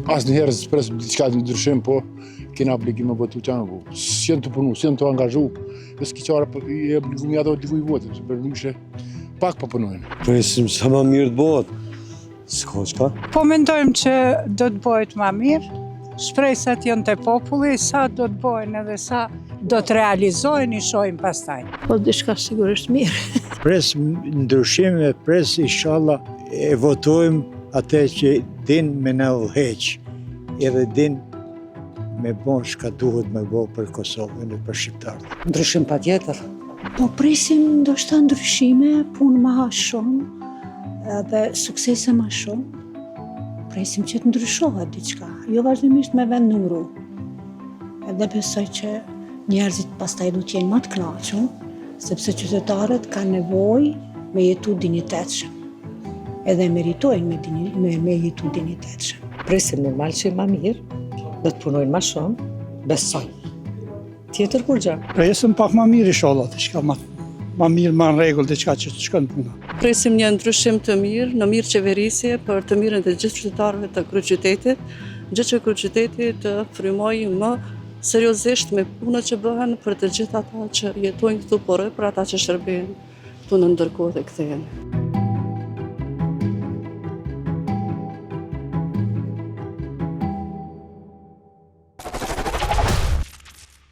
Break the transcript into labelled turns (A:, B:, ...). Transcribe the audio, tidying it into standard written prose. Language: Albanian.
A: Asnjëherë s'pres diçka të ndryshim, po kena obligim me votu që po. S'janë tu punu, s'janë tu angazhu, e s'ki qare po je obligum ja do dikuj votën, se përndryshe pak po punojnë.
B: Presim sa ma mirë të bëhet. S'ka çka.
C: Po mendojmë që do të bëhet ma mirë, shpresat janë te populli, sa do të bëhen edhe sa do të realizohen i shohim pastaj.
D: Po diçka sigurisht mirë.
E: Pres ndryshim e pres inshallah e votojmë atë që din me na udhëheq edhe din me bo çka duhet me bo për Kosovën e për shqiptarët.
F: Ndryshim patjetër.
G: Po presim ndoshta ndryshime, punë ma shumë edhe suksese ma shumë. Presim që të ndryshohet diçka, jo vazhdimisht me vendnumru. Edhe besoj që njerëzit pastaj do të jenë ma të kënaqur, sepse qytetarët kanë nevojë me jetu dinjitetshëm. Edhe meritojnë me, dini, me, me jetu dinjitetshëm.
F: Presim normal që ma mirë, do të punojnë ma shumë, besoj. Tjetër kurgjë.
H: Presim pak ma mirë inshallah, diçka ma ma mirë, ma në rregull diçka që të shkon puna.
I: Presim një ndryshim të mirë në mirëqeverisje për të mirën e gjithë qytetarëve të kryeqytetit, gjë që kryeqyteti të frymojë më seriozisht me punët që bëhen për të gjithë ata që jetojnë këtu, por edhe për ata që shërbejnë këtu në ndërkohë dhe kthehen.